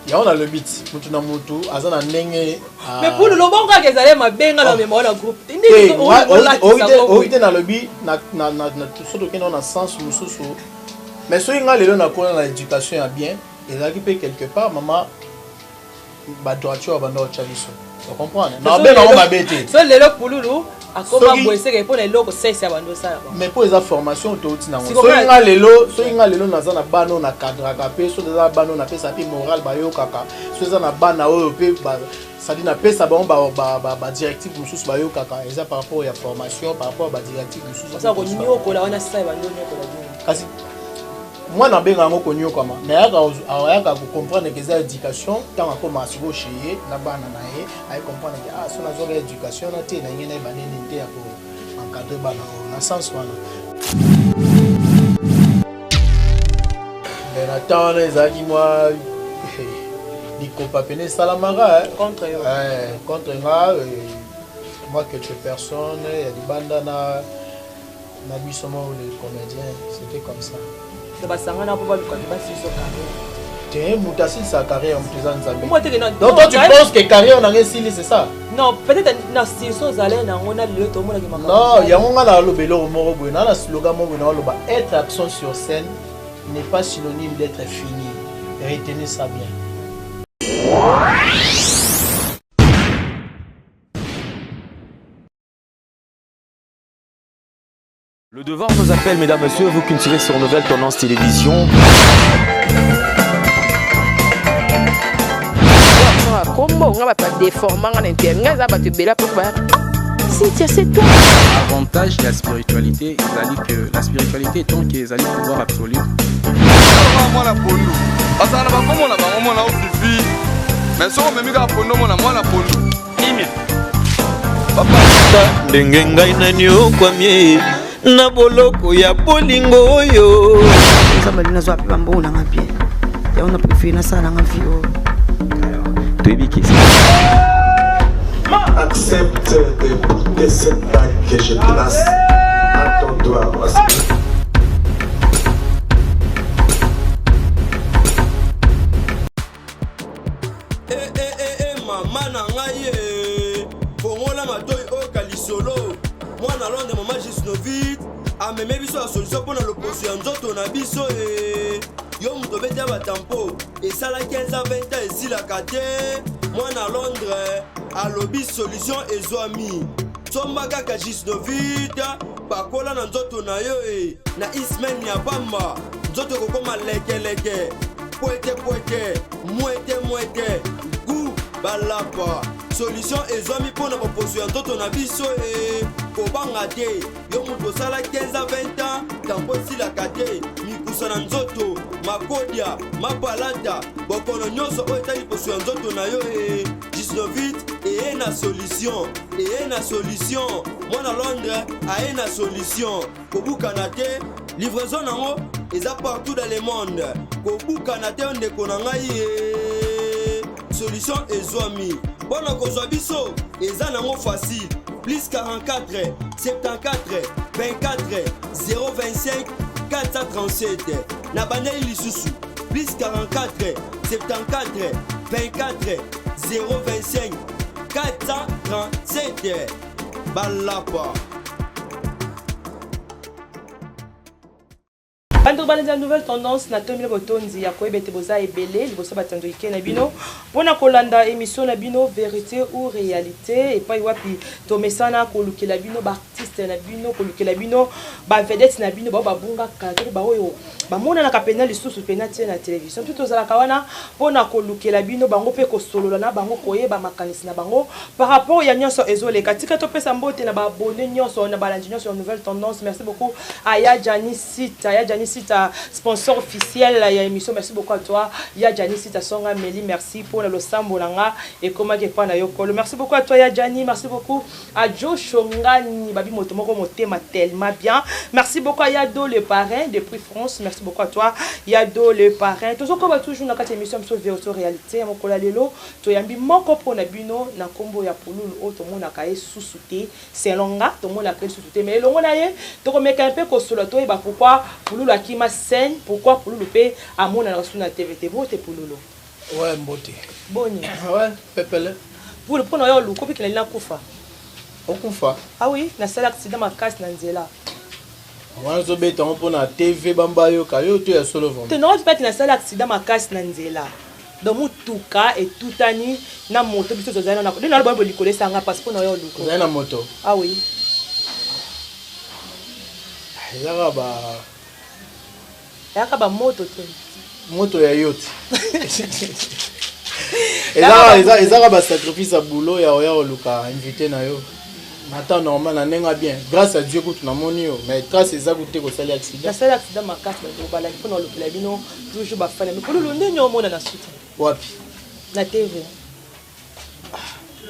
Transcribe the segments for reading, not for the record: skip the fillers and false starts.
Yango nalobi ti mutu na mutu aza na ndenge. Mais pulu lobongo kaka ezali mabe nga na mema na groupe. Oyi te nalobi na na na soki tokende na sens mosusu. Mais soki nga lelo nakola na éducation ya bien ezalaki mpe quelque part mama ba droiture ya banda otya biso ocomprendre na obenga yango mabe te. So lelo pululu akoma boye seke mpo na eloko sese ya bando osala. Mais mpo eza formation touti nango. Soki nga lelo, soki nga lelo naza na bana oyo na cadraka mpe, soki naza na bana oyo napesa mpe moral bayokaka, soki eza na bana oyo mpe sadi napesa bango badirective mosusu bayokaka, eza par rapport ya formation, par rapport ya badirective mosusu. Oza konyokola wana sasa ya bando onyokola bino. Kasi mwana abenga yango konyokama, mais ayaka kocomprendre ke eza éducation. Ntango akóma sikoyo chez ye na bana na ye, aye comprendre ke ah, so nazwaka éducation na te, na ngai nayeba nini te ya ko encadre bana oyo na sens wana. Mais na temps wana ezalaki mwa likopa pene esalamaka contre yo, contre nga, moi quelques personnes ya libanda na na biso moko les comédiens, c'était comme ça. Basangana mpo baluka basilisa carrière. Te, moto asilisa carrière moto eza Nzambe. Donc toi, tu penses que carrière nanga esili, c'est ça? Non, peut-être na silso ozali nango na lelo tomonaki makambo. Non, yango nga naloba eloko moko boye, naa na slogan moko boye naoloba: être absent sur scène n'est pas synonyme d'être fini. Retenez ça bien. Le devoir nous appelle, mesdames, messieurs, vous qui nous suivez sur Nouvelle Tendance Télévision. Kombo nga bato badeforma nga na inter nga eza bato ebele apo ba Cynthia, c'est toi. Avantage ya spiritualité ezali que la spiritualité étant que ezali pouvoir absolu. Mwana pondu bazala na bakombo na bango, mwana ofifi, mais soki omemi kaka pondu, omona mwana pondu kimia. Ndenge ngai naniokwami na boloko ya bolingo oyo. Nzambe alingi nazwa mpe bambongo nanga bien, yango na préféré nasala nanga vie oyo. Toyebi kisi. Accepte de porter cette bague que je place à ton doigt. Eh, eh, eh, eh, mama na ngai e fongola matoi oyoka lisolo. Mwana Londres, mama Gisnovit ameme biso ya solution mpo na loposo ya nzoto na biso. E yo moto obeti ya batampo esala 15 20 ans esilaka te, mwana Londres alobi solution ezwami. Somba kaka Gisnovit, pakola na nzoto na yo e na ismaine ya pamba, nzoto ekokoma lekeleke, pwete pwete, mwete mwete, gu balapa. Solution ezwami mpo na boposo ya nzoto na biso. E kobanga te, yo moto osala 15 a 20 ans tampo esilaka te, mikusa na nzoto, makodia, mapalata, bokono nyonso oyo etali poso ya nzoto na yo, e Gisnovit eye na solution, eye na solution. Mwana Londres aye na solution. Kobukana te, livraison nango eza partout dans le monde. Kobukana te, ndeko na ngai ye, solution ezwami. Mpo na kozwa biso eza nango facile: plus 44 74 24 025 437. Na bandeli lisusu: plus 44 74 24 025 437. Balapa. Bandeko balandi ya Nouvelle Tendance, natombeli botondi ya koyeba ete boza ebele liboso batandoki na bino mpona kolanda émission na bino Vérité ou Réalité, epai wapi tomesana kolukela bino baartiste na bino, kolukela bino bavedette na bino bao babungaka to baoyo bamonanaka mpena lisusu mpena tie na télévision. Mpe tozalaka wana mpona kolukela bino bango mpe kosolola na bango, koyeba makanisi na bango par rapport ya nyonso ezoleka. Tika topesa mbote na baabonné nyonso, na balandi nyonso ya Nouvelle Tendance. Merci beaucoup aya Jani Sita, ya Jani Sita, sponsor officiel ya émission. Merci beaucoup à toi, ya Jani Sita Songa Meli. Merci mpona losambo na nga ekomaki epai na yo kolo. Merci beaucoup à toi, ya Jani. Merci beaucoup à Joe Shongani babi moto moko motema tellement bien. Merci beaucoup à Yado le parrain depuis France. Merci beaucoup à toi, Yado le parrain. Tozokoba toujours na kati ya émission biso Vérité Réalité ya mokolo ya lelo. Toyambi moko mpona bino na nkombo ya Pululu, oyo tomonaka ye susu te. Selon nga, tomonaka ye susu te, mais elongo na ye tokomeka mpe kosolola, toyeba pourquoi Pululu akima scène, pourquoi Pululu mpe amonanaka susu na TV te. Bote, Pululu. Ouais, mbote. Boni? Ouais, pepele. Pululu, mpona yo oluka obikela lina kufa. Okufa? Ah oui, nasali accident makasi na nzela. Wana ozobeta yango mpona TV bamba yoka yo to ya solo vraiment? Te, non, peut-être nasali accident makasi na nzela. Donc motuka etutani na moto, biso tozali na nde naloba bolikolo esanga parce mpona yo oluka. Ozali na moto? Ah oui. Ezaka ba Eyaka ba moto te. Moto ya yo te. Ezaka ba sacrifice ya boulot ya oya koluka invité na yo. Na temps normal na ndenge bien. Grâce à Dieu kutu namoni yo, mais trace eza kutu te kosali accident. Nasali accident makasi bato balandi mpona olukela bino toujours bafana. Mais Pululu ndenge omona na suti. Wapi? Na TV.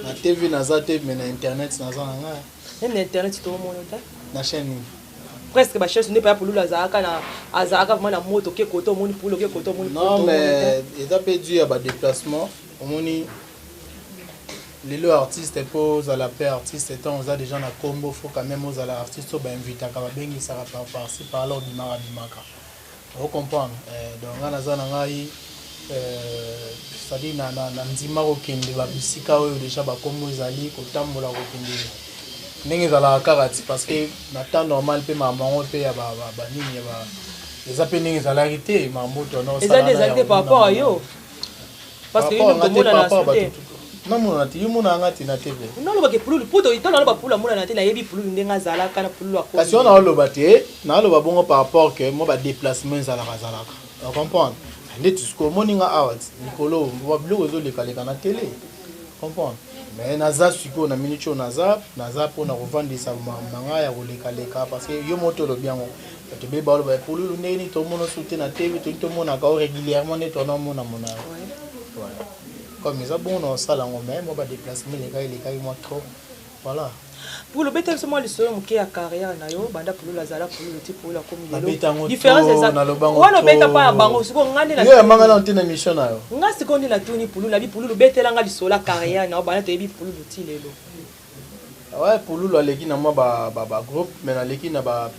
Na TV naza te, mais na internet naza na ngai. Même na internet toomona te. Na chaîne nini? Presque ba chaîne nde pa Pululu azalaka na azalaka vraiment na moto ke koto omoni Pululu ke koto omoni. Non mais eza pe dû ya ba déplacement omoni lelo artiste po ozala pe artiste tant oza déjà na kombo, faut quand même ozala artiste oyo bainvitaka, babengisaka par par-ci par-là, obimaka bimaka, ocomprendre. Donc ngai naza na ngai, c'est-à-dire na ndima kokende babisika oyo déjà bakombo ezali kotambola, kokende ndenge ezalaka kaka ti, parce que na temps normal mpe makambo yango mpe ya banini ya eza mpe ndenge ezalaki te, makambo to eza nde ezalaki te par rapport à yo, parce que yo tomonana te. Namonana te, yo monana nga te na TV. Nalobaki Pululu po to naloba Pululu amonana te, nayebi Pululu ndenge azalaka na Pululu. Kasi wana oloba te, naloba bongo par rapport que mo badéplacement ezalaka zalaka, ocomprendre ndeti sikoyo omoni nga awa likolo biloko ezolekaleka na télé, comprendre. Mais naza sikoyo na minute oyo naza mpona kovandisa na ngai ya kolekaleka, parce que yo moto olobi yango, bato ebele baloba Pululu ndenge nini tomona osu te na TV, toyi tomonaka o régulièrement nde tona omona mona yo. Voilà, comme eza bongo na osala yango, mais mo badéplacement elekaki elekaki mwa trop, voilà. Pululu, obeta biso mwa lisolo moke ya carrière na yo, banda Pululu azala Pululu ti Pululu akomi lelo. Différence eza wana, obeta mpa ya bango. Sikoyo nga nde yo yambanga nano te na émission na yo. Nga sikoyo nde natuni Pululu, nabi Pululu obetelanga lisolo ya carrière na yo, banda toyebi Pululu ti lelo. Ouais, Pululu aleki na mwa bagroupe, mais naleki na ba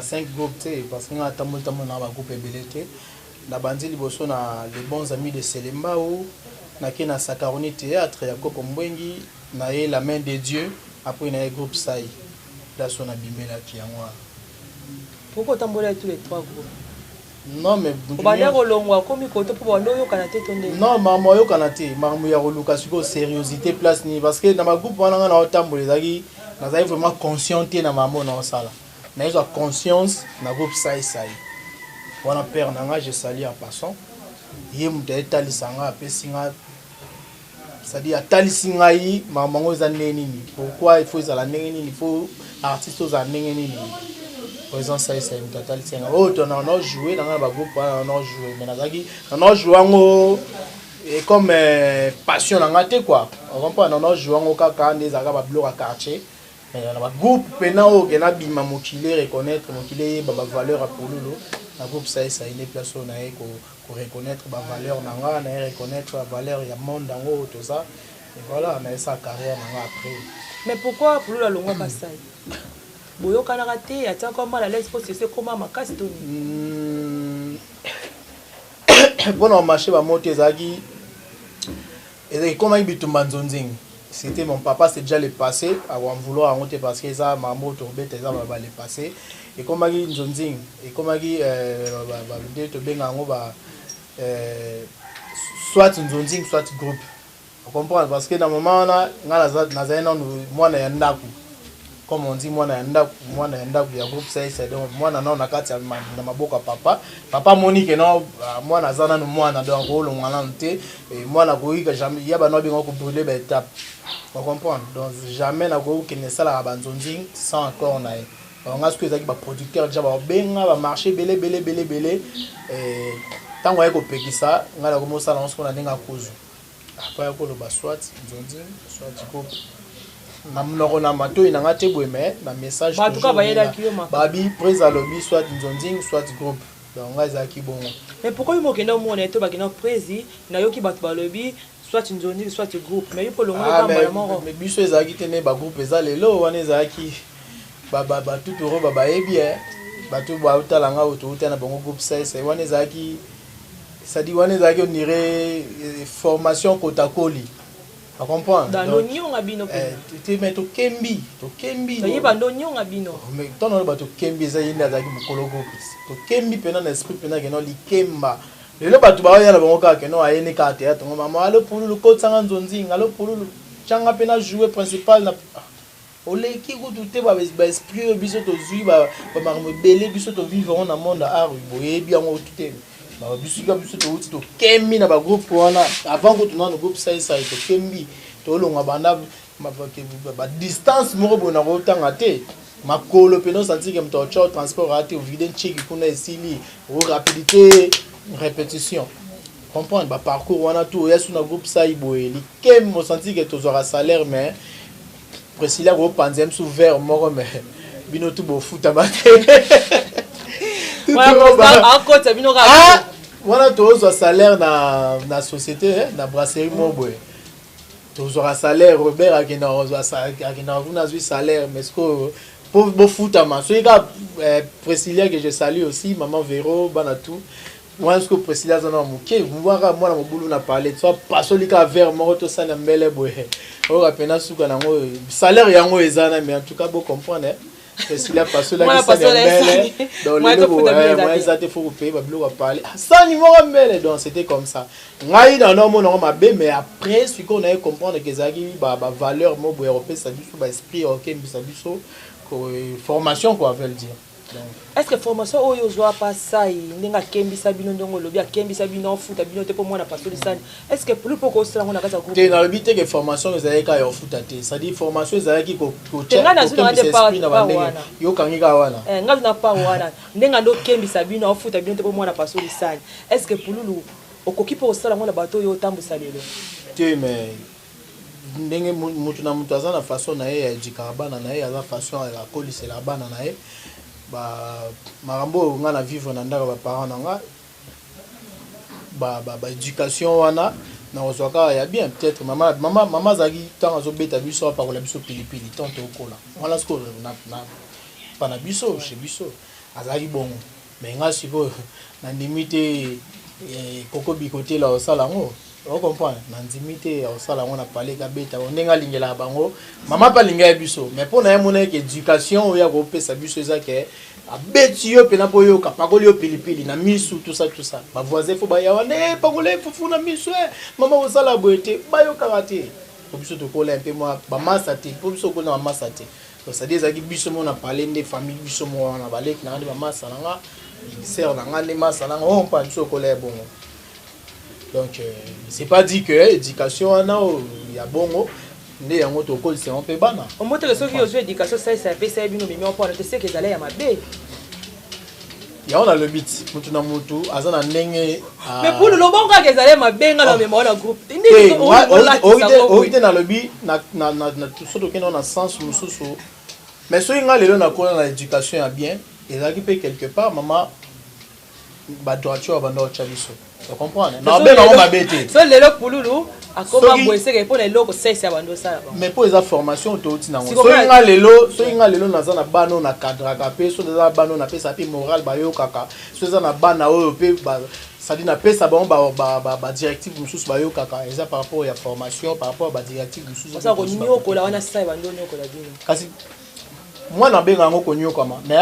5 groupe te, parce que nga atamboli tamboli na bagroupe ebele te. Nabandi liboso na Les Bons Amis de Selembao, nake na Sakaroni Théâtre ya Koko Mbwengi, na ye La Main de Dieu, après na ye groupe Sai, place oyo nabimelaki yango wana. Pourquoi otambola tous les trois groupes? Non mais obanda kolongwa akomi koto mpo banda oyokana te to ndenge? Non, makambo oyokana te, makambo ya koluka sikoyo sériosité place nini, parce que na bagroupe wana nga na otambola ezalaki nazalaki vraiment conscient te na makambo na osala. Nazwa conscience na groupe Sai Sai wana, père na nga, je salue en passant, ye moto ayetalisa nga, apesi nga, c'est-à-dire atalisi ngai makambo yango eza ndenge nini, pourquoi il faut ezala ndenge nini, il faut artiste ozala ndenge nini. Président Sai Sai moto atalisi nga oyo to na joue na ngai na bagroupe wana na joue, mais nazalaki na joue yango et comme passion na nga te quoi, ocomprendre, na joue yango kaka nde ezalaka babiloko ya quartier. Mais na bagroupe mpena oyo ke nabima mokili reconnaître, mokili eyeba bavaleur ya Pululu, na groupe Sai Sai nde place oyo naye koreconnaître bavaleur na nga, naye reconnaître bavaleur ya monde yango oyo toza, et voilà, nayesa carrière na nga après. Mais pourquoi Pululu alongwaka Sai? Boyokanaka te, atiaka mal à l'aise mpo sese ekoma makasi to nini? Mpona bamarché bamoto ezalaki ekomaki bitumba nzonzingi. C'était mon papa, c'est déjà le passé, akoen vouloir yango te, parce que eza makambo oyo tobeta eza ba le passé. Ekomaki nzonzingi, ekomaki nde tobenga yango ba soit nzonzingi soit groupe, comprendre, parce que na moment wana nga nazali nanu mwana ya ndako, comme on dit, mwana ya ndako, mwana ya ndako ya groupe Sai Sai. Donc mwana nano na kati ya na maboko ya papa. Papa amoni ke no mwana aza nanu mwana, donc akolongwa nanu te, mwana akoyika jamais ya bano abenga kobrûler baétape, ocomprendre. Donc jamais nakokende esalaka banzonzing sans accord na ye. Donc nga soki ezalaki baproducteur déjà babenga bamarché ebele ebele ebele ebele, ntango aye kopekisa ngai, nakomi osala yango sikoyo na ndenge akuzu. Après akoloba soit nzonzing soit groupe na monoko na matoi na nga te boye, mais na message babi prise alobi soit nzonzing soit groupe, donc ngai ezalaki bongo. Mais pourquoi yo mokenda omona ete bakenda prési? Nayoki bato balobi soit nzonzing soit groupe, mais yo mpo longo mbala moko. Mais biso ezalaki te nde bagroupe eza lelo wana, ezalaki batuturo bayebi bato baotala nga oyo touta na bango groupe Sai Sai wana ezalaki. C'est-à-dire wana ezalaki on dirait formation kotakoli. Tu comprends? Dans Donc, nyonga bino te, mais tokembi, tokembi. Toyeba ndo nyonga bino. Mais ntango naloba tokembi, eza ye nde azalaki mokolo groupe. Tokembi mpena na esprit mpena keno likemba. Lelo bato baoya na bango kaka keno ayeni kaka théâtre ngo, mama alo pululu, kotisanga nzonzinga, alo pululu, tianga mpe na jouer principal na oleki kutu te. Baesprit oyo biso tozwi, bamakambo ebele biso tovivre yango na monde ya art, boyebi yango te. Bisika biso touti, tokembi na bagroupe wana avant kutu nano groupe Saisai. Tokembi, tolongwa banda badistance moko boye na kotanga te, makolo mpena osentir ke moto atya transport aya te, ovide nchiki kuna, esili o rapidité répétition, comprendre baparcours wana tout. Oya su na groupe Sai boye, likembe, osentir ke tozwaka salaire, mais Priscilla kopanza ye mosu verre moko, mais bino tu bofutama te. Akota bino kaka. Wana tozwa salaire na société, na brasserie moko boye, tozwaka salaire. Robert akendaka kuna, azwi salaire, mais sikoyo po bofutama, soki kaka Priscilla, que je salue aussi, maman Vero, bana tout wana. Sikoyo Priscilla aza na moke, mwaka mwana mobulu na parle so, apasoli kaka verre moko, tosali na mbele boye, oyoka mpena suka nango. Salaire yango eza na, mais en tout cas bocomprendre, Priscilla apasolaki sani ya mbele. Donc lelo moyen eza te, faut kopaye babiloko ya parle, sani moko mbele. Donc c'était comme ça. Ngai na omona yango mabe, mais après sikoyo naye comprendre ke ezalaki bavaleur mo boye ya kopesa biso, baesprit ya kokembisa biso, formation quoi, veut dire. Est ce que formation oyo ozwa pa Sai, ndenge akembisa bino, ndenge olobi akembisa bino, ofuta bino te mpo mwana pasoli sani, est ce que plus mpo kosala yango na kati ya groupe? Te, nalobi te ke formation ezalaki kaka ya ofuta te. C'est-à-dire formation ezalaki Te, ngai nazwi nanga nde esprit na bandenge yokangi kaka wana. Ngai na part wana, ndenge ando okembisa bino, aofuta bino te mpo mwana pasoli sani, est ce que Pululu okoki mpo kosala yango na bato oyo otambwisa lelo? Te, mais ndenge mutu na mutu aza na façon na ye ya éduquaka bana na ye, aza façon ya akolisela bana na ye. Makambo oyo ngai na vivre na ndako ya baparent na nga, baéducation wana nakozwa kaka ya bien. Peut-être mama azalaki, ntango azobeta biso, apakola biso pilipili ntango tokola wana. Sikoyo pa na biso, chez biso azalaki bongo, mais nga sikoyo nandimi te kokobi kotela osala yango, ocomprendre? Nandimi te ya kosala yango na pale kabeta ndenge alingelaka bango. Mama mpe alingaka biso, mais mpo na ye mona eke éducation oyo akopesa biso eza ke abeti yo mpena mpo oyoka, pakoli yo pilipili na misu, tout ça, tout ça. Bavoisin fo baya wana, pakola ye fufu na misu, mama kosala boye te, bayokaka te. Po biso tokola mpe mwa bamasa te, mpo biso okola na bamasa te. Donc c'est-à-dire ezalaki biso mo na pale nde famille biso mo wana, baleki na nga nde bamasa na nga, sœur na nga nde masa na nga oyo mpa biso okola ya bongo. Donc c'est pas dit que éducation wana oyo ya bongo nde yango tokolisa yango mpe bana. Omoteke soki ozwi éducation salisa apesa ye bino, mimi mpona te seke ezala ya mabe. Yango nalobi ti motu na motu aza na ndenge. Mais Pulu, lobongo kaka ezala ya mabe, nga na omema wana groupe. Oki te, nalobi so tokende na sens mosusu, mais soki nga lelo nakola na éducation ya bien, ezalaki mpe quelque part mama badroiture ya banda otya biso, ocomprendre? Nabenga yango mabe te. So lelo Pululu akoma boye, seke mpo na eloko sese ya bando osala. Mais mpo eza formation touti nango. Soki nga lelo naza na bana oyo nacadraka mpe, so naza na bana oyo napesa mpe moral, bayokaka. So eza na bana oyo mpe, c'est-à-dire napesa bango badirective mosusu, bayokaka. Eza par rapport ya formation, par rapport ya badirective mosusu. Konyokola wana sasa bando onyokola bino. Kasi mwana abenga yango konyokama, mais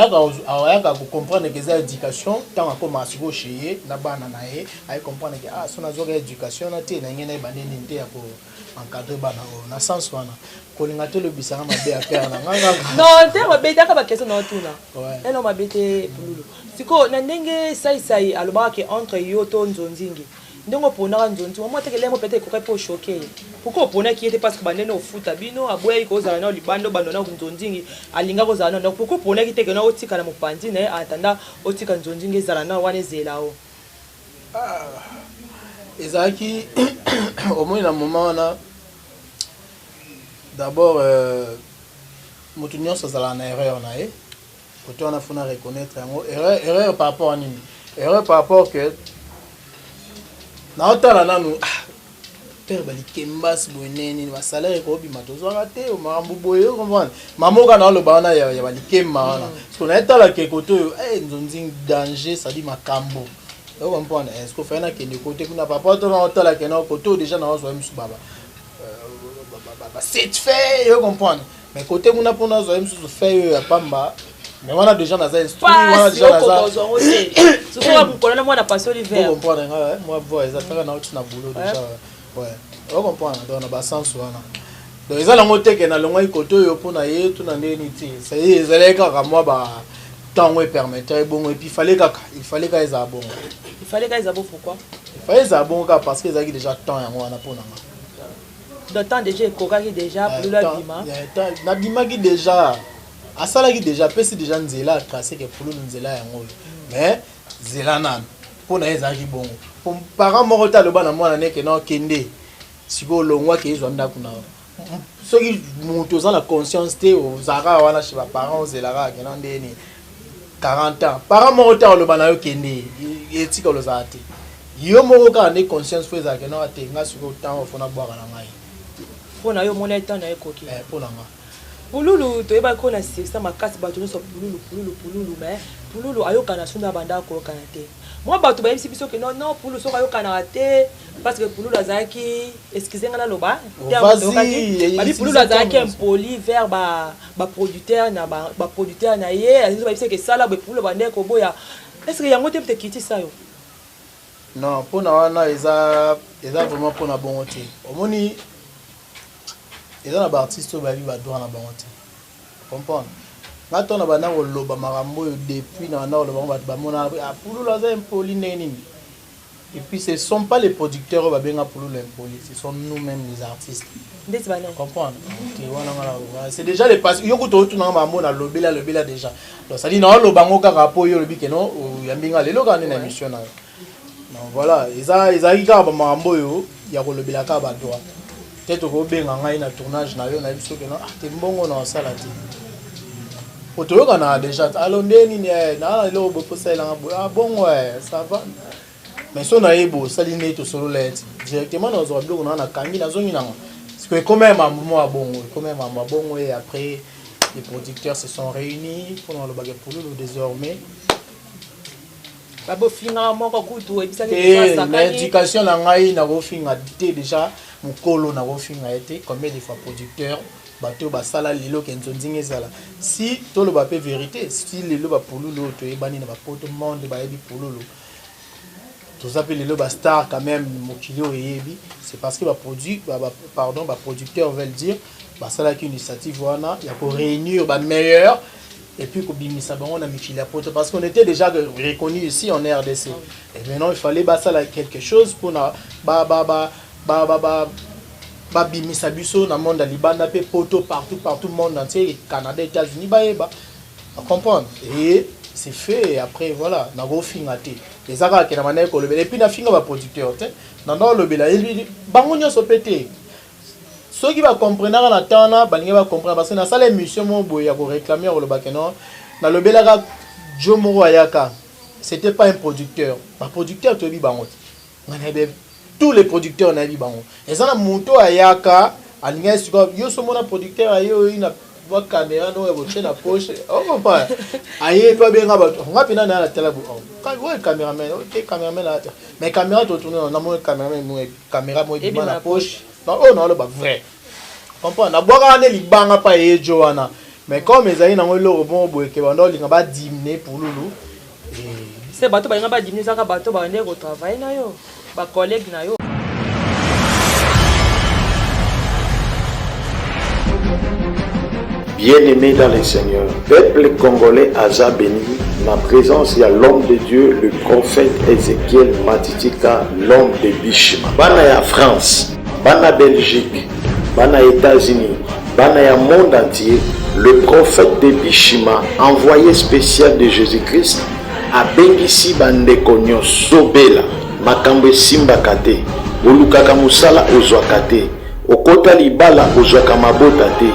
ayaka kocomprendre ke eza éducation ntango akómaka sikoyo chez ye na bana na ye, aye comprendre ke ah, so nazwaka éducation na te, na ngai nayeba nde nini te ya koencadre bana oyo na sens wana. Kolinga te olobisanga mabe ya père na nga kaka. Non te, mabe te, aka baquestion na otuna eno mabe te. Pululu, sikoyo na ndenge Saisai alobaka ke entre yo to Nzonzingi, ndenge oponaka Nzonzi, omwa teke lemo peut-être ekoki mpe ochoquer ye. Pourquoi oponaki ye te? Parce que bandenge ofuta bino, aboyaki kozala na libanda, obanda na Nzonzingi, alingaki kozala na. Donc pourquoi oponaki te ke na otika na mopanzi na ye, en attendant otika Nzonzingi ezala na wana, ezela o? Ezalaki, omoni, na moment wana d'abord moto nyonso azalaka na erreur na ye. Kote wana funa reconnaître yango, erreur, erreur par rapport à nini? Erreur par rapport que naotala nanu, ah, père balikembasi boye nini, basalaire ekobima, tozwaka te makambo boye, comprendre? Mama oka naoloba wana ya balikemba wana, parce que nayetala ke kote oyo nzonzi danger, c'est-à-dire makambo. Ocomprendre? Est ce que fallait nakende kote kuna, papa? To naotala kena kote oyo déjà naozwa ye mosu baba ba sept fait, yo comprendre? Mais kote kuna mpo nazwa ye mosusu fait oyo ya pamba, mais wana déjà naza instruit, wana déjà naza mokolo na mwana pasi Oliver. Comprendre nga, moi voix eza taka nauti na boulot déjà, ouais, ocomprendre? Donc na basens wana, donc eza nango te ke nalongwaki kote oyo mpo na ye to na ndenge nini te. C'est ezalaki kaka mwa ba ntango epermettre ebongo, et puis fallait kaka, il fallait kaka ezala bongo. Il fallait kaka ezala bongo, pourquoi? Il fallait ezala bongo kaka parce que ezalaki déjà temps yango wana mpo na nga. Donc temps déjà ekokaki déjà, Pululu abima. Nabimaki déjà, asalaki déjà, apesi déjà nzela, atrace ke Pululu nzela yango oyo, mais nzela nano mpo na ye ezalaki bongo. Po parent moko te aloba na mwana neke na okende sikoyo, olongwaki, ezwa ndako na yo. Soki moto oza na conscience te, ozalaka wana chez baparent, ozelaka akenda ndeni 40 ans, parent moko te aloba na yo kende, etikala ozala te. Yo moko kaka nde conscience fo ezalaka na te. Nga sikoyo ntango fo nabwaka na ngai. Mpo na yo omona temps na ekoki? Mpo na nga. Pululu toyebaki ko na succès makasi, bato nyonso Pululu, Pululu, Pululu, mais Pululu ayokana so na banda akoyokana te. Mwa bato bayebisi biso ke non, non, Pululu soki ayokanaka te, parce que Pululu azalaki, excuse nga naloba, babi Pululu azalaki impoli vers baproducteur na baproducteur na ye, bayebisi ke esala boye, Pululu bandeki koboya. Est ce que yango te mpe kitisa yo? Non, mpona wana eza vraiment mpona bongo te. Omoni, eza na baartiste oyo bayebi badroit na bango te, comprendre nga? To na banda koloba makambo oyo depuis na banda koloba ngo, bato bamona Pululu aza impoli ndenge nini. Et puis ce sont pas les producteurs oyo babenga Pululu impoli, ce sont nous-mêmes les artistes. Ndeti banani? Comprendre te wana nga, c'est déjà le passé. Yo kuta otunanga makambo nalobela, lobela déjà. Donc c'est à dire naoloba yango kaka mpo yo olobi keno oyambi nga lelo kaka nde na émission na yo. Donc voilà, eza ezalaki kaka bamakambo oyo ya kolobela kaka badroit te. Tokobenga ngai na tournage na yo, nayebi soki no, ah te, mbongo na osala te po toyokana déjà. Alo, nde nini naa na eloko boye posalelanga boye, ah bongo, ça va. Mais so nayebi osali nde tosolola ye ti directement, nazwaka biloko nanga, nakangi, nazongi nango. Parce que ekoma ya mambo mo ya bongo, ekoma ya mambo ya bongo. Et après les producteurs se sont réunis mpona balobaka Pululu désormais. Babofingaka moko kutu oyebisaki. Na éducation na ngai nakofinga te. Déjà mokolo nakofinga ye te. Combien de fois producteur, bato oyo basala lelo ke nzonzinga ezala, si toloba mpe vérité, si lelo bapululu oyo toyebani na bapoto, monde bayebi Pululu, toza mpe lelo bastar quand même, mokili oyo eyebi, c'est parce que baproduit ba, pardon, baproducteur veulent dire basalaki initiative wana ya koréunir bameilleur et puis kobimisa bango na mikili ya poto, parce qu'on était déjà reconnu ici en RDC et maintenant il fallait basala quelque chose mpona ba ba ba ba ba ba babimisa biso na monde ya libanda mpe poto, partout, partout, monde entier, Canada, États-Unis, bayeba comprendre. Et c'est fait. Et après voilà, nakofinga te, eza kaka ke na bandaki kolobela. Et puis nafinga baproducteur te, nanda olobela bango nyonso mpe te. Soki bacomprenaka na temps wana, balingi bacomprendre, parce que nasala émission moko boye ya koréclame, ya koloba ke non, nalobelaka jo moko ayaka, c'était pas un producteur. Baproducteur toyebi bango te, nga nayebi tous les producteurs, nayebi bango. Eza na moto ayaka, alingi sikoyo yo so mona producteur aye oyo na mwa caméra no oyo botie na poche, okompa aye mpe abenga bato. Nga mpena na natala oyo caméraman te, caméraman ata mais caméra totourne namoni caméraman, caméra mo ebima na poche oyo naoloba vrai, comprendre? Nabwakaka nde libanga mpa eyejo wana, mais comme ezali nango eloko moko boye ke banda olinga badimine Pululu. Se bato balinga badimine, ezaka bato bande kotravaille na yo, bacollègue na yo. Bien-aimé dans le Seigneur, peuple congolais aza béni, na présence ya l'homme de Dieu, le prophète Ézéchiel Matitika, l'homme de Bishima. Bana ya France, bana Belgique, bana États-Unis, bana ya monde entier, le prophète de Bishima, envoyé spécial de Jésus-Christ, abengisi bandeko nyonso obela, makambo esimbaka te, olukaka mosala ozwaka te, okota libala ozwaka mabota te,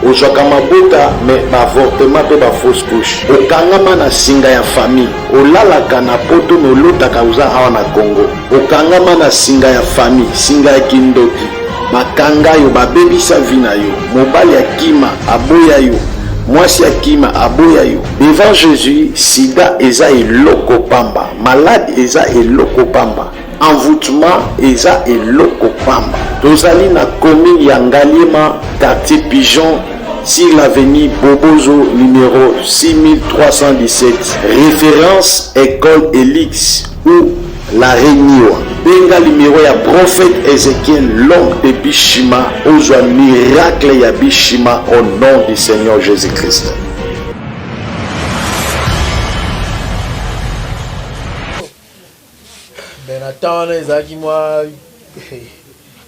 ozwaka mabota me baavortement mpe bafausse couche, okangama na singa ya famille, olalaka na poto me olotaka oza awa na Congo, okangama na singa ya famille, singa ya kindoki, bakanga yo, babebisa vie na yo, mobali akima aboya yo. Mwasi akima aboya yo. Devant Jesus, sida eza eloko pamba, malade eza eloko pamba, envoutement eza eloko pamba. Tozali na commune ya Ngaliema, quartier Pigeon, sur l'avenue Bobozo numéro 6317, référence école Elix ou la Reniwa. Benga numéro ya prophète Ezekiel, l'homme de Bishima, ozwa miracle ya Bishima au nom du Seigneur Jésus-Christ. Ben na temps wana ezalaki mwa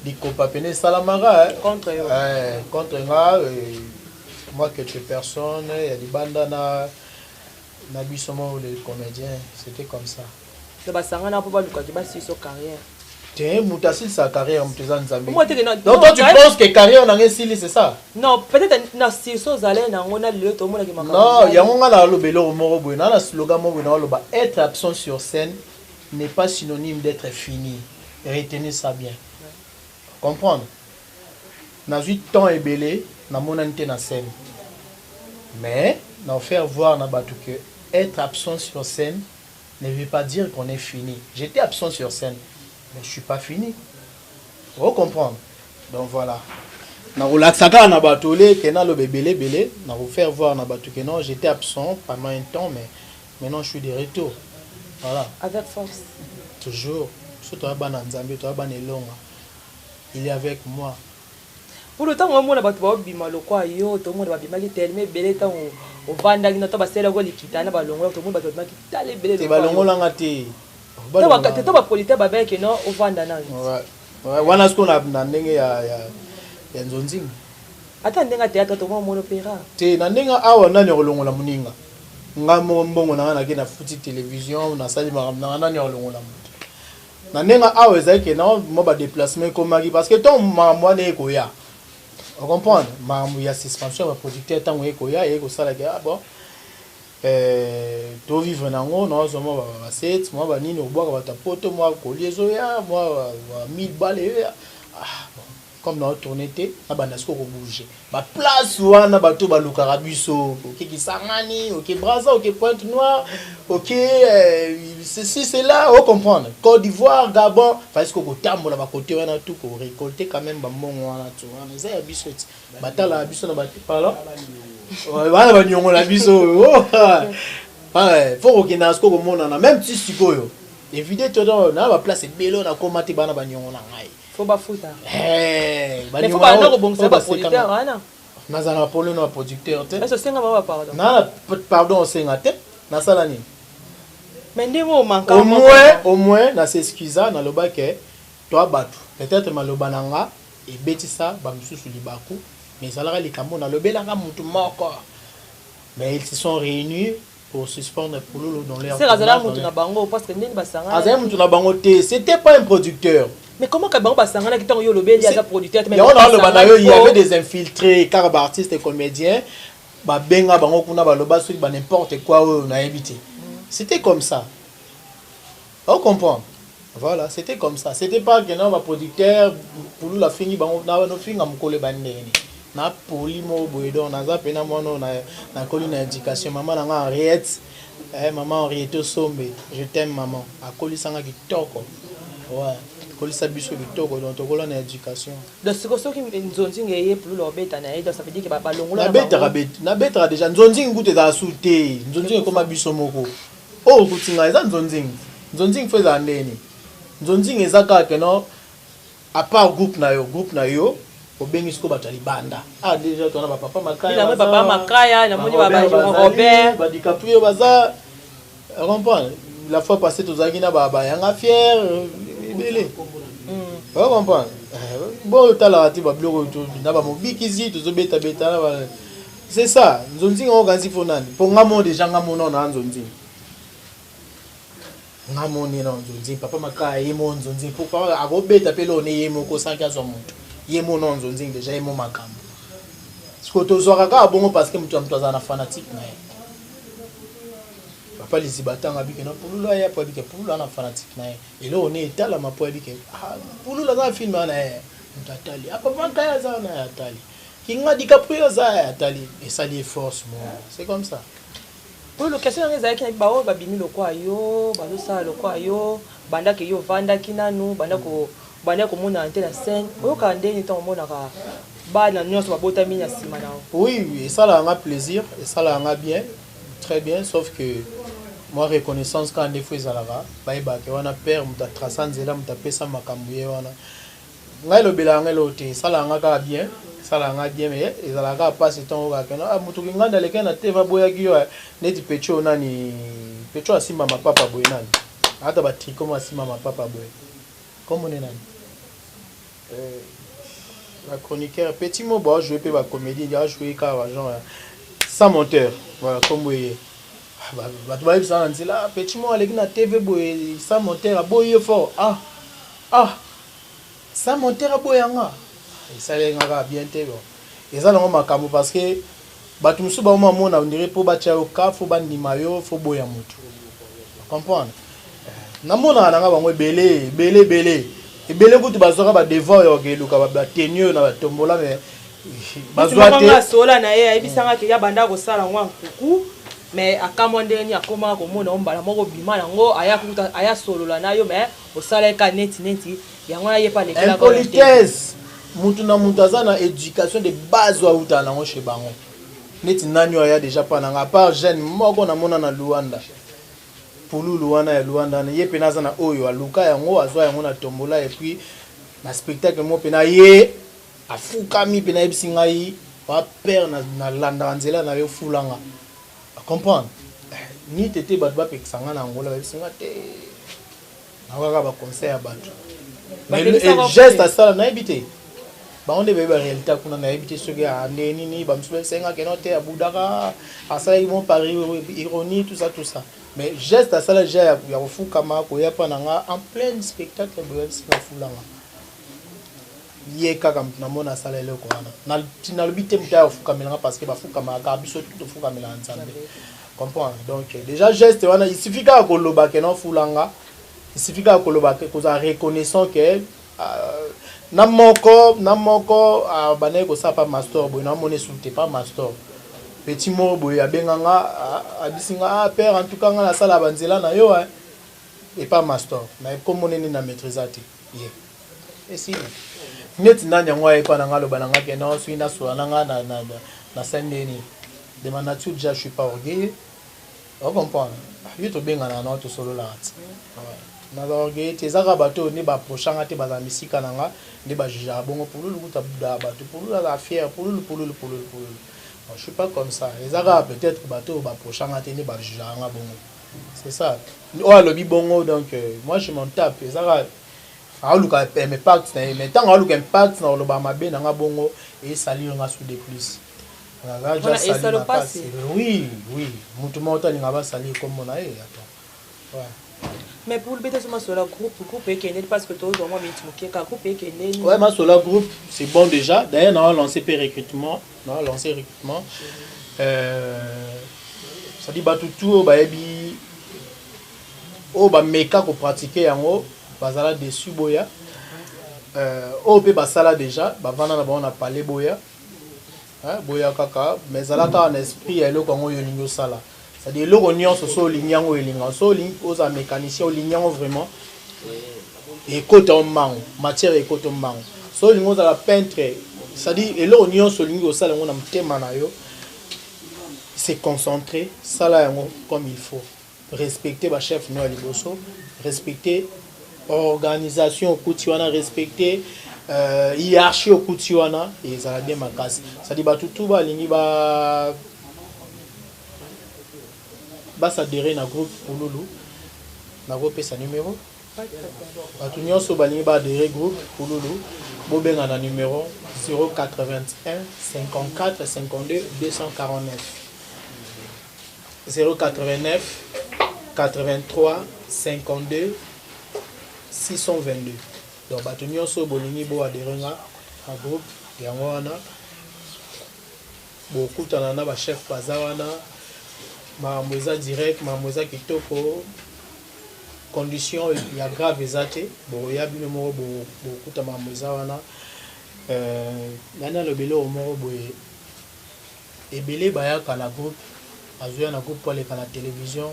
likopa pene esalamaka eh. Contre yo. Eh, contre nga eh, moi quelques personnes ya libanda na na biso moko les comédiens c'était comme ça. Donc basangana mpo balukaki basilisa carrière. Te moto asilisa carrière moto eza Nzambe. Moi, te que non, Donc non, toi tu ouais. penses que carrière na nga esili c'est ça? Non, peut-être na silisa ozalai na yango na lelo tomonaki makambo. Non, yango nga naloba eloko moko boye na na slogan moko boye naoloba être absent sur scène n'est pas synonyme d'être fini. Retenez ça bien. Comprendre? Nazwi temps ebele namonani te na scène. Mais na faire voir na bato que être absent sur scène ne veut pas dire qu'on est fini. J'étais absent sur scène, mais je suis pas fini. Vous comprendre? Donc voilà. Nakolakisa kaka na bato ole ke naloba ebele ebele, nako faire voir na bato que non, j'étais absent pendant un temps, mais maintenant je suis de retour. Voilà. Avec force. Toujours. Soki toza bana Nzambe, toza bana elonga. Il est avec moi. Pour le ntango omona bato baobima lokwa yo, tomona babimaki telema ebele ntango ovandaki na to basalelaki likita na balongola, tomona bato babimaki tala ebele. Te balongolanga te. To bapolite babeke no ovanda nani. Wana sikoyo na ndenge ya nzonzingi. Ata ndenge ya théâtre tomona omona opéra. Te na ndenge awa nani akolongola moninga? Nga moko mbongo na nga nake nafuti télévision, nasali makambo na nga, nani akolongola moto? Na ndenge awa ezalaki ke na mwa ba déplacement ekomaki parce que ntango makambo wana ekoya, ocomprendre, makambo ya suspension ya baproducteur ntango ekoya ekosalaki ah bon tovivre nango, naozwa mwa baset mwa banini obwaka bato ya poto, mwa kolia ezoya mwa 1000 bale eyoya. Ah bon, comme naotourne te, nabanda sikoyo kobouge baplace wana bato balukaka biso, oke Kisangani, oke Braza, oke Pointe Noire, oke ceci cela, ocomprendre, Côte d'Ivoire, Gabon, fai sikoyo kotambola bakote wana tu korécolte quand même bambongo wana tu wana eza ya biso ti batalaka biso na pardon wana baniongo na biso fo kokendaka sikoyo komonana même ti sikoyo évide to na baplace ebele oyo nakoma te bana baniongo na ngai. Faut bafuta. Hey, mais faut banda kobongisa baproducteur wana. Nazala na problème na baproducteur te. Est-ce osenga bango bapardon? Na pardon osenga te, nasala nini? Mais ndenge omanka au moins na s'excusa, naloba ke toa bato peut-être maloba na nga ebetisa bamisusu libaku, mais ezalaka likambo nalobelaka mutu moko, mais ils se sont réunis pour suspendre Pululu dans leur Sera azala mutu na bango parce que ndeni basangana. Azala mutu na bango te, c'était pas un producteur. Mais comment ka bango basangana ki tango yo lobeli aza producteur mais yango na loba na yo, il y avait des infiltrés car ba artistes et comédiens ba benga bango kuna ba loba soki ba n'importe quoi oyo na yebi te. C'était comme ça. On comprend. Voilà, c'était comme ça. C'était pas que non ba producteur Pululu afingi bango na no finga mukolo ba ndeni. Na poli mo boye donc naza pena mwana na nakoli na éducation maman na nga Henriette, eh maman Henriette Sombe, je t'aime maman. Akolisanga kitoko. Ouais, akolisa biso kitoko donc tokola na éducation. Donc siko soki nzonzinga eye Pululu obeta na ye, donc ça veut dire que ba longola na betaka bet, na betaka déjà nzonzinga kutu ezala su te. Nzonzinga ekoma biso moko. Oh kutinga eza nzonzinga. Nzonzinga fo ezala ndeni. Nzonzinga eza kaka que non à part groupe na yo, groupe na yo obengi siko bato ya libanda. Ah déjà tona ba papa Makaya. Namoni papa Makaya, namoni ba Robert, ba DiCaprio baza comprendre. La fois passée tozalaki na ba Yanga fier ebele. Vous comprendre? Bon otalaka te ba biloko na ba mobikisi tozobeta beta na ba c'est ça. Nzonzinga okanisi fo nani? Po nga mo déjà nga mo na nzonzinga. Nga mo ne na nzonzinga papa Makaya ye mo nzonzinga po papa akobeta pe lo ne ye moko sanki azwa moto. Ye mo na nzonzinga déjà ye mo makambo. Siko tozwaka kaka bongo parce que moto ya moto azala na fanatique na ye. Papa Liziba tanga bike na Pululu aya po bike Pululu ana fanatique na ye. Eloko ne etalama po bike ah Pululu aza film na ye. Moto atali. Ah papa Makaya aza na ye atali. Kinga DiCaprio aza atali esali ye force moko. C'est comme ça. Oyo location yango ezalaki na baoyo babimi lokwa yo, bazosala lokwa yo, banda ke yo ovandaki nanu, banda ko banda komonana te na scène. Oyokaka ndenge nini ntango omonaka bana nyonso babotami na nsima na yo? Oui, esalaka nga plaisir, esalaka nga bien, très bien, sauf que moi reconnaissance kaka nde fo ezalaka, bayebaka ke wana père moto atraça nzela, moto apesa makambo ye wana. Ngai elobelaka ngai eloko te, esalaka nga kaka bien, esalaka nga bien mais ezalaka kaka pasi ntango kaka keno ah moto kinganda alekaki na TV aboyaki yo eh, neti pecho nani pecho asimba mapapa boye nani ata ba tricot mo asimba mapapa boye kombo ne nani euh, ba chroniqueur petit mo ba jouer pe ba comédie a jouer kaka ba genre sans monteur voilà kombo ye ah, bato bayebisa na nzela ah, petit mo aleki na TV boye sans monteur aboyi ye fort ah Ah! Sans monteur aboya nga? Esaleli nga kaka bien te bon. Eza nango makambo parce que bato mosusu bakoma mona on dirait po batia yo cas faut bandima yo faut boya mutu. Comprendre? Namonaka na nga bango ebele ebele ebele ebele kutu bazwaka ba devoir ya kokeluka ba tenue na ba tombola mais bazwa te. Asola na ye ayebisanga ke ya banda kosala ngo nkuku mais akamwa ndenge nini akomaka komona yo mbala moko obima yango aya kuta aya solola na yo mais osalaki ka neti neti yango wana ye mpe alekelaka impolitesse. Mutu na mutu aza na education de base oyo awutaka nango chez bango. Neti nani oyo aya deja mpa na nga apart jeune moko namona na Luanda, pululu wana ya Luanda wana, ye pena aza na oyo aluka yango azwa yango na tombola et puis na spectacle moko pena ye afukami pena ayebisi ngai wa père nalandaka nzela na yo fulanga comprendre ni tete bato bapekisa nga na Angola bayebisi nga te nakaka ba conseil ya bato geste asala nayebi te bango nde bayebi baréalité kuna nayebi te soki ndenge nini bamosusu bayebisenga keno te abudaka asalaki bon par ironie tout ça tout ça mais geste asala ja ya kofukama koya mpa na nga en plein spectacle boyebisi na fulanga ye kaka moto namona asala eloko wana nalobi te moto aya kofukamela nga parce que bafukamaka kaka biso tofukamelaka nzambe comprendre donc déjà geste wana il suffit kaka koloba ke non fulanga il suffit kaka koloba ke kozala reconnaissant ke euh, na moko na moko abandaki kosala pa mastor boye namoni esuki te pa mastor petit moko boye abenga nga abisi nga ah père en tout cas nga nasala banzela na yo hein epa mastor na kombo nini na maîtrisa te ye esili neti nani yango ayepa na nga aloba na nga ke non soki nasola na nga na sali ndeni de ma nature déjà je suis pas orgueilleux o comprendre yo tobengana na tosololaka ti naza orgueilleux te eza kaka bato oyo nde baapprocha nga te bazala misika na nga nde bajugeaka bongo pululu kuta budaka bato pululu azala fier pululu pululu pululu pululu bon, je suis pas comme ça eza kaka peut-être bato oyo baapprocha nga te nde bajugeaka nga bongo c'est ça oyo alobi bongo donc euh, moi je m'en tape eza kaka aluka impact na ye mais ntango aluka impact na koloba mabe na nga bongo esalir nga sous de plus oui oui motu moko te alinga basali kombo na ye attends ouais. Mais pour le beta sur Masola groupe, groupe ekende parce que tozwa mwa minute moke ka groupe ekende. Ouais, Masola groupe, c'est bon déjà. D'ailleurs, on a lancé pe recrutement, on a lancé recrutement. Euh, ça dit bato tout oyo bayebi oyo bameka kopratique yango bazala dessus boya euh, oyo mpe basala déjà bavanda na bango na palais boya Hein, boya kaka mais zala kaka na esprit ya eloko yango oyo olingi osala c'est-à-dire eloko nyonso so olingi yango elinga so olingi ozala mécanicien olingi yango vraiment ekota yo mbango matière ekota yo mbango so olingi ozala peintre c'est-à-dire eloko nyonso olingi kosala yango na motema na yo se concentrer sala yango comme il faut respecter ba chef no ya liboso respecter organisation okuti wana respecter euh, hiérarchie okuti wana ezala bien makasi c'est-à-dire bato tu balingi ba basadere na groupe pululu nakopesa numero bato nyonso balingi baadere groupe pululu bobenga na numero 081 54 52 249 089 83 52 622 donc bato nyonso oyo bolingi bo adhere nga na groupe yango wana bokutana na bachef baza wana makambo eza direct makambo eza kitoko condition ya grave eza te bokoya bino moko bokuta makambo eza wana. Nani aloba eloko moko boye, ebele bayaka na groupe, azoya na groupe po aleka na television,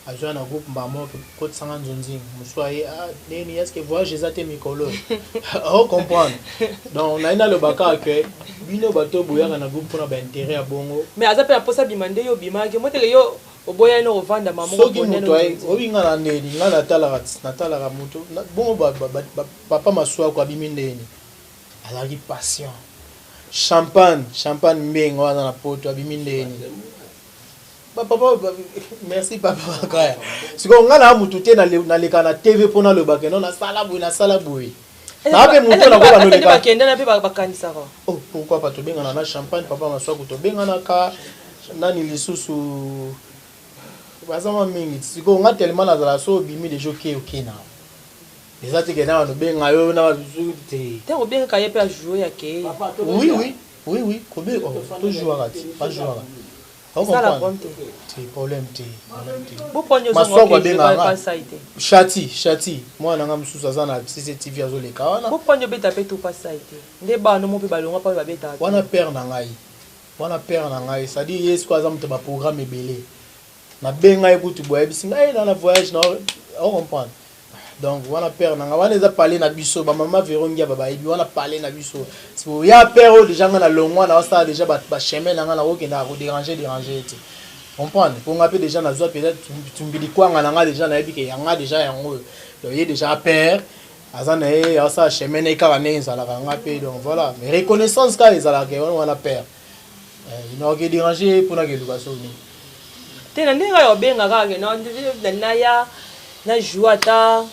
azoya na groupe mbala moko kotisanga nzonzing, mosusu aye, ah, neni, est ce que voyage eza te mikolo oyo? O comprendre? Donc naye naloba kaka ke bino bato boyaka na groupe mpona baintérêt ya bongo. Mais aza mpe na mposa bima nde yo obimaki moteke, yo oboyani no kovanda mama moko. Soki moto aye, oyebi nga na ndeni nga natalaka moto bongo. Papa Masuaku abimi ndeni azalaki patient. Champagne Mbenga wana na poto abimi ndeni. Papa, merci papa Makaya. Sikoyo nga na mutu te naleka na TV mpo naloba ke no, nasala boye, nasala boye. Naa mpe moto nakoba noleka. Bakenda na mpe bakanisaka. Oh, pourquoi pas? Tobengana na Champagne, papa Maswaku, tobenganaka nani lisusu, baza mwa mingi. Sikoyo nga tellement nazala so obimi deja, oke na eza te ke na banobenga yo na te. Ntango obengaka ye mpe ajoue akei. Oui, kobe, oh, tojouaka ti bajouaka. Esala problème te. Te, problème te, problème te. Boponi. Maswako abengaka Shati, Shati mwana nanga mosusu aza na CCTV, azoleka wana. Boponi obeta mpe to pasai te, nde bana mo mpe balongwa mpo babetaka. Wana père na ngai, wana père na ngai, c'est-à-dire ye sikoyo aza moto baprogramme ebele. Nabenga ye kutu boye, ayebisi ngai na voyage na ocomprendre. Donc wana père na ngai, wana eza pale na biso, bamama Vero Ngiaba bayebi wana pale na biso. Ya père oyo déjà ngai na longwa na osala déjà bachemin na ngai, nakokendaka kodéranger déranger te, comprendre? Mpo nga mpe déjà nazwa peut-être tumbili kwanga na ngai, déjà nayebi ke yanga déjà yango oyo. Donc ye déjà père aza na ye, asala chemin na ye kaka ndenge ezalaka nga mpe. Donc voilà, mais reconnaissance kaka ezalaka wana, wana père nakoki déranger mpona keluka so nini. Te, na ndenge oyo obenga kaka ke naya na joue, ata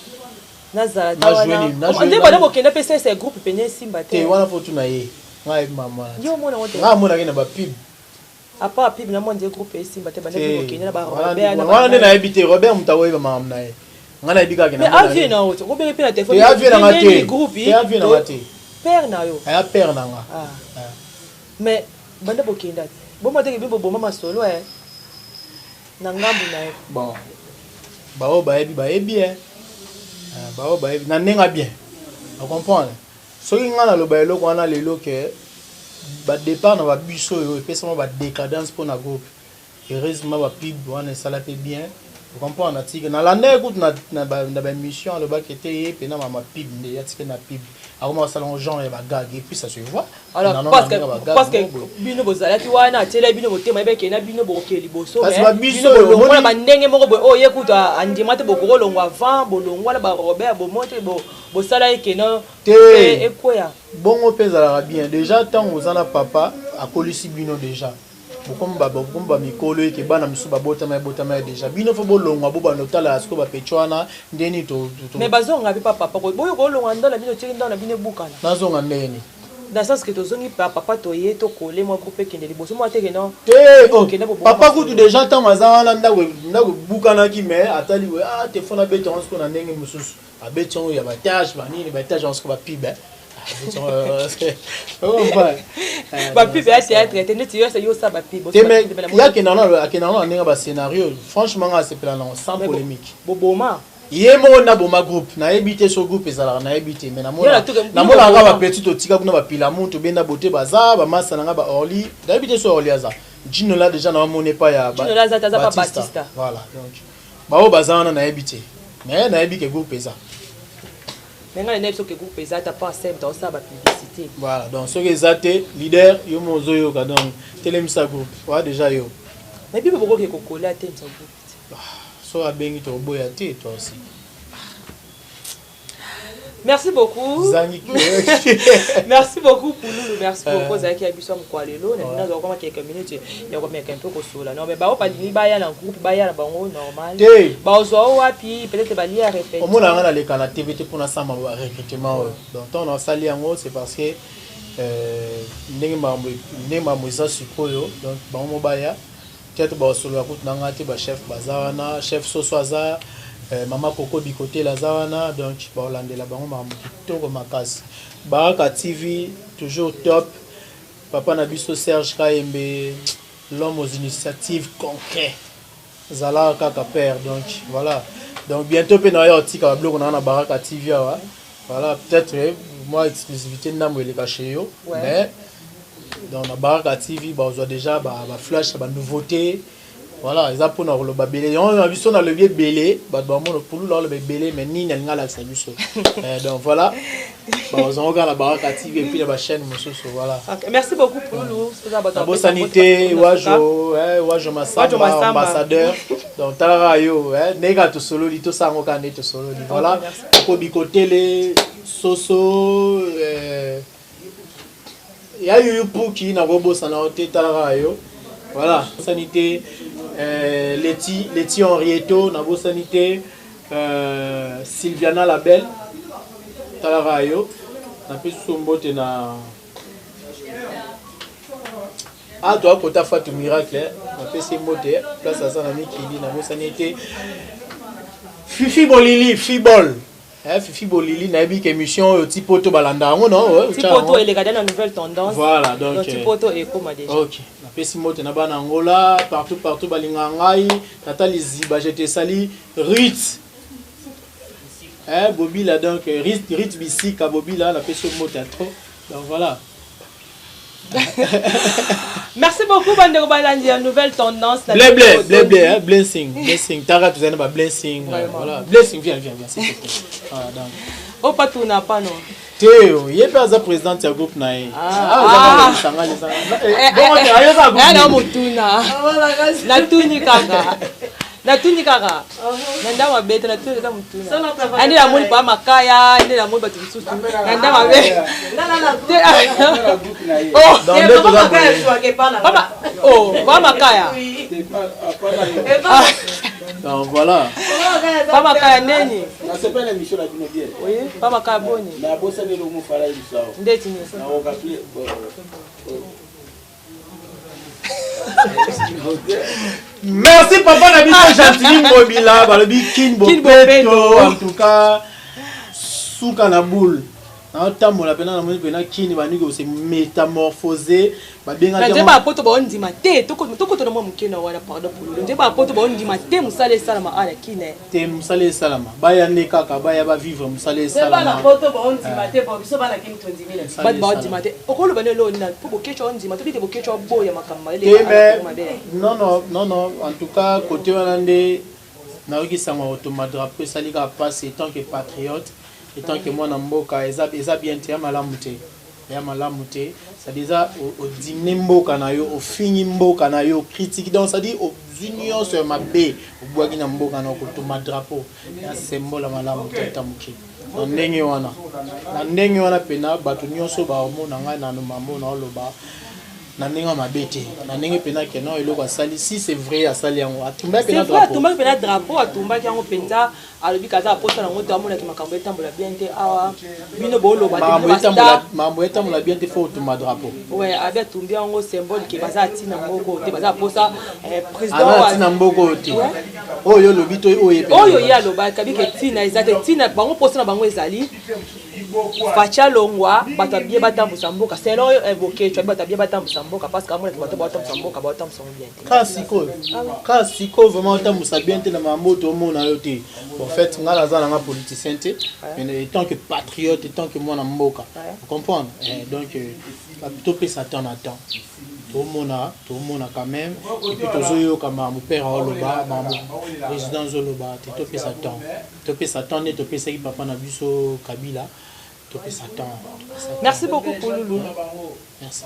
nazala ta wana nde bana bokenda mpe sese groupe pene esimba te. Te, wana fo tuna ye, ngai ayebi mama. Yo omona ngo te? Ngai amonaki na bapub. À part pub, na mwa nde groupe esimba te, banda bokende na barobert. Wana nde nayebi te, Robert moto akoyeba makambo na ye, ngai nayebi kaka. Mais avie na yo obenge mpe na telefone. Te, avie nanga te. Groupe. Te, avie nanga te. Père na yo. Aya père nanga. Mais banda bokenda te, boma teke bino boboma masolo e na ngambu na ye. Bon, baoyo bayebi bayebi e, baoyo bayebi na ndenge bien ocomprendre. Soki ngai naloba eloko wana lelo ke badépart na babiso oyo epesama badécadence mpo na groupe, heureusement bapub wana esala mpe bien, ocomprendre? Natiki nalanda ye kutu na baémission, alobaki ete ye mpena mama pub nde atiki na pub, akoma kosala ngo genre ya bagag et puis ça se voit. Alors parce que bino bozalaki wana, atiela bino motema, yebeke na bino bokokee liboso. Bino bolongwa na bandenge moko boye oyo ye kutu andima te, bokokolongwa avant bolongwa na barobert, bomo te bosala ekeno. Te. Ekweya. Bongo mpe ezalaka bien déjà ntango oza na papa akolisi bino déjà, bokomi bamikolo, eke bana mosusu babotama, ebotama ya déjà bino fo bolongwa, bobanda otala sikoyo bapetio wana ndeni. Mais bazonga mpe pa papa, boyo kolongwa ndo na bino, tieki ndo na bino ebukana. Nazonga ndeni? Dans sens que tozongi pa papa, toye tokole mwa groupe ekende liboso mwa teke non. Te, oh, papa kutu déjà ntango aza wana, ndako ebukanaki, mais atali boye, ah te, fo nabeta yango sikoyo na ndenge mosusu, abeti yango ya batage banini, batage yango sikoyo bapub. Bapub ya théâtre te, neti yo osala bapub. Te, mais ye akenda na ndenge bascénario, franchement nga asepela nango sans polémique. Boboma. Ye moko nde aboma groupe, nayebi te so groupe ezalaka, nayebi te, mais namonaka kaka bapetit totika kuna, bapilamu tobenda bote, baza bamasa na nga baorli, nayebi te so Orli aza Jinola déjà na bamoni epai ya Batista. Voilà, donc baoyo baza wana nayebi te, mais nayebi ke groupe eza. Mais ngai nayebi soki groupe eza, ata pa sem taosala bapublicité. Voilà, donc soki eza te, leader yo mo ozoyoka, donc telemisa groupe oya déjà yo. Mais bibo bokoki kokola atelemisa groupe. So abengi, toboya te, toi aussi. Merci beaucoup. Zangi. Merci beaucoup Pululu, merci beaucoup. Ozalaki ya biso ya mokwa lelo, na bino azwa koma quelques minutes ya komeka mpe kosola. Non mais bao balingi baya na groupe, baya na bango normal. Te. Bazwa o wapi? Peut-être balia répété. Omona nga naleka na TV te mpona sama recrutement oyo. Donc ntango nasali yango, c'est parce que ndenge makambo eza sikoyo, donc bango mo baya peut-être basolola kutu na nga te. Bachef baza wana, chef Soso aza, mama Koko Bikotela aza wana, donc baolandela bango makambo kitoko makasi. Baraka TV toujours top, papa na biso Serge Kayembe, l'homme aux initiatives concret, zalaka kaka père. Donc voilà, donc bientôt mpe na oya otika babiloko na nga na Baraka TV awa. Voilà, peut-être eh, moi exclusivité ndambo eleka chez yo, Ouais. mais dans na Baraka TV bazwa déjà ba, ba flash ba nouveauté. Voilà, eza mpona koloba ebele. Yango na biso nalobi ebele, bato bamona pululu aloba ebele, mais nini alingi alakisa biso. Eh, donc voilà, bazwa yango kaka na Baraka TV et puis na ba chaîne mosusu, voilà. Ok, merci beaucoup Pululu. Soza bato nabosani bapesa te mbote wajo eh, wajo Wajo masamba Masamba. ambassadeur donc talaka yo eh, ndenge kaka tosololi tosala yango kaka nde tosololi voilà merci. okobi kotele soso eh, ya yuyu puki nakobosana yo te talaka yo voilà nabosani te eh, leti leti henrieto nabosani te euh, sylviana label talaka yo napesi so mbote na ah toa kota fatu miracle eh. napesi ye mbote eh. Place aza na mikili nabosani ye te fifi bolili fibol eh, fifi bolili nayebi ke émission oyo ti poto balanda yango non Ouais, Ti otya poto yango. eleka na nouvelle tendance. Voilà, donc, ti euh, poto ekoma déjà. Ok napesi mbote na bana angola partout partout balingaka ngai tata liziba je te sali rit eh, bobila donc euh, rit, rit bisika bobila napesi yo mbote ya trop donc voilà. Merci beaucoup bandeko balandi ya nouvelle tendance. Na Blé, blé, biso blé, blé, hein, blessing, blessing. Tara, tu as blessing. Vraiment. Voilà. Blessing, viens, viens, viens, s'il te plaît. Voilà, donc. Oh patuna pano. Théo, il est pas la présidente du groupe nae. Ah. Ah, ah, Eh, Bon, eh, ayo za eh, groupe. na motuna. Natuni kaka. Natuni kaka. Na ndako mabe te natuni eza motuna. Ande namoni pa makaya, ande namoni bato mosusu. Na ndako mabe. Te- Oh, Dans deux toza boye. Papa, oh, pa makaya. Donc voilà. Pa makaya neni? Nasepela émission na bino bien. Oui, pa makaya boni. Nabosani eloko mofala ye biso awa. Ndeti nini? Nakorappele Merci papa na biso Gentili Ngobila, balobi Kin Kin Bopeto Bopeto. en tout cas suka na boule. Naotambola mpena namoni mpena kini bandiki kose métamorphose babengaki Na nzembo yango ya poto baondima te tokotona mwa moke na wana pardon pululu nzembo ya poto baondima te mosala esalama awa na kine te mosala esalama baya nde kaka baya bavivre mosala esalama. Poto baondima te po biso bana kini tondimi na biso. Bato baondima te okoloba nde eloo nini mpo bokeco ondima tobi te bokeco aboya makambo te mais non non non non, en tout cas côté wana nde nayoki sango ya kotoma drapeau esali kaka mpasi etant que patriote etant que mwana mboka eza eza bien te ya malamu te ya malamu te c'est-à-dire eza odimine mboka na yo ofingi mboka na yo critique donc c'est-à-dire ozwi nyonso ya mabe obwaki na mboka na yo kotoma drapeau ya sembola malamu te ata moke na ndenge wana na ndenge wana mpena bato nyonso baomona ngai na mambo na oloba na ndenge ya mabe te na ndenge mpena keno eloko asali si c'est vrai asali yango atumbaki C'est mpena vrai drapeau atumbaki mpena drapeau atumbaki yango mpenza alobi kaza aposa nango te amonaki makambo etambola bien te awa bino booloba te makambo bino etambola bastar makambo etambola bien te fo otumba drapeau ouais abi atumbi yango symbole ke baza atina moko te baza aposa eh, président aza na wa- ntina mboka oyo te Ouais. oyo olobi to oyo ye mpe oyo ye alobaki abiki ntina eza te ntina bango mposa na bango ezali faci alongwa bato abie batambusa mboka selon oyo bokeco abi bato abie batambusa mboka parce que amonaki bato batambusa mboka batambusa ngo bien te kaka sikoyo kaka sikoyo vraiment otambusa bien te na makambo oyo tomona yo te. Bon, en fait ngai naza nanga politicien te mais étant que patriote étant que mwana mboka comprendre eh, donc euh, topesa temps na temps tomona tomona quand même et puis tozoyoka makambo père aoloba makambo président azoloba te topesa temps topesa temps nde topesaki papa na biso Kabila topesa temps topesa temps. Merci beaucoup Pululu. Merci.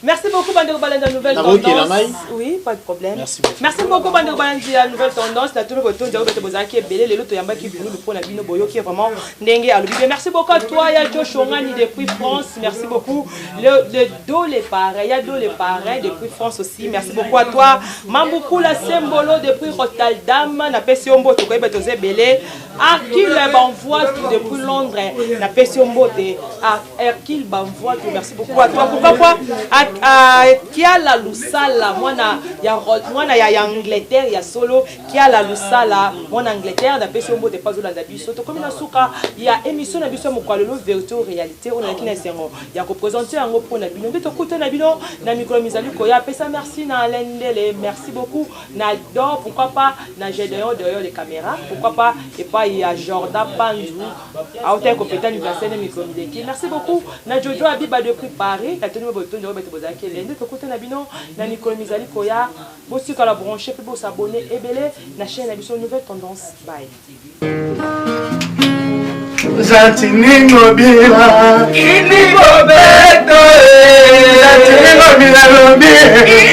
Merci beaucoup bandeko balanda nouvelle Nakokela tendance. ngai. Oui, pas de problème. Merci beaucoup. Merci beaucoup bandeko balandi ya nouvelle tendance. Na tulu botonzi oyo bete bozalaki ebele lelo toyambaki Pululu mpona bino boyoki vraiment ndenge alobi bien. Merci beaucoup à toi ya Joe Shongani depuis France. Merci beaucoup. Le dos les pareils, ya dos les pareils depuis France aussi. Merci beaucoup à toi. Mambukula Sembolo depuis Rotterdam. Na pesi yo mbote koyeba toza ebele. Arkile Banvoie depuis Londres. Na pesi Napesi yo mbote à Hercule Bamvoito, merci beaucoup à toi. Pourquoi pas à Kiala Lusala, mwana ya mwana ya Angleterre ya solo, Kiala Lusala, mwana Angleterre, napesi yo mbote pazo landa biso. Tokomi na suka ya émission na biso mokolo lelo vérité ou réalité, on a kina esengo ya ko présenter yango pona bino. Nde tokuta na bino na mikolo mizali koya. Pesa merci na Alain Ndele, merci beaucoup na Dor, pourquoi pas na Gédéon derrière les caméras, pourquoi pas et pas il y a Jordan Panzu autaki kopeta anniversaire na mikolo mileki. Merci beaucoup na Jojo Abiba depuis Paris, na toni botondi oyo bato bozalaki elende. Tokuta na bino na mikolo mizali koya. Botikala branché mpe bosabone ebele na chaîne na biso Nouvelle Tendance. Bye. Zantiningobila Inigobeto Zantiningobila lobi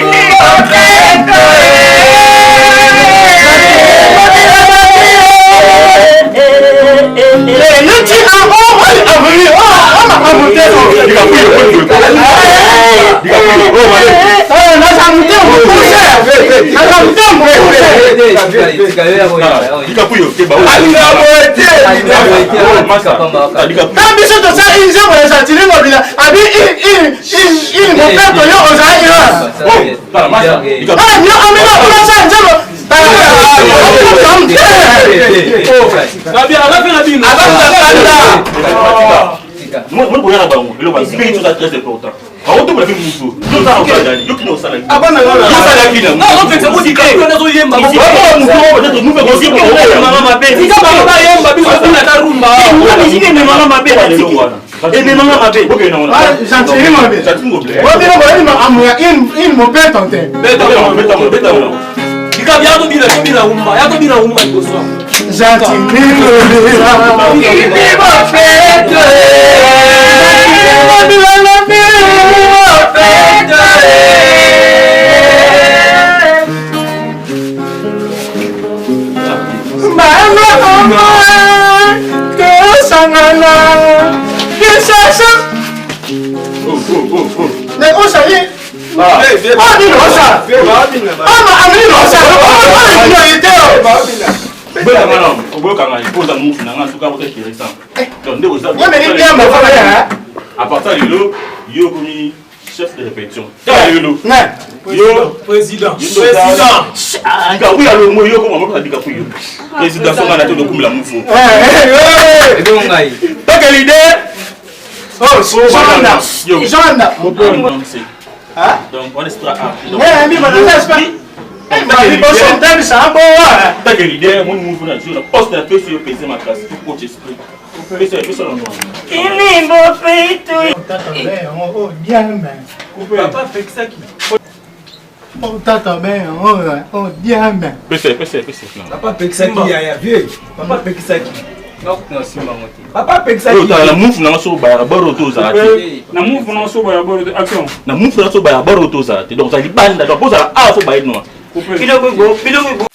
Inigobeto Yuti aho avuli oh makambo te na biso tosali nzembo ya gentili ngobila abi mopeto yo ozalaki wana yo amema olasa nzembo. Moi, boya na bango eloko ya spiritu eza très important. Aotombola mpe mutu yoki na osalaki. Gentili ngobila obino boyebi makambo ya une mopeto te. Gentili ngobila Mama mama tosangana Kinshasa Mais osali abino osala ama amino osala oyo te. Oboyokanga mpo oza mutu na nga suka kota intéressant. Donc nde oza à partir lelo, yo okomi chef de répétition. Kaka lelo yo président. Président Dikakuyo alongo yo koma moko Dikakuyo président songa na to dokumela mufu toke leader. Oh, Jean Jean Donc on est A. Take leader moni mufu na jour na poste na pesi yo pese makasi to coach esprit pesa pesa na noir. Papa apekisaki. Oh, tata ben, oh, oh, bien, ben. Pesa pesa pesa. Papa apekisaki yaya vieux. Papa apekisaki. Papa apekisaki. Oyo tala na mufu na nga so bayaka boro to ozala te. Na mufu na so baya boro action. Na mufu na so bayaka boro to ozala te. Donc ozala libanda, donc ozala awa fo baye noir. Biloko biloko.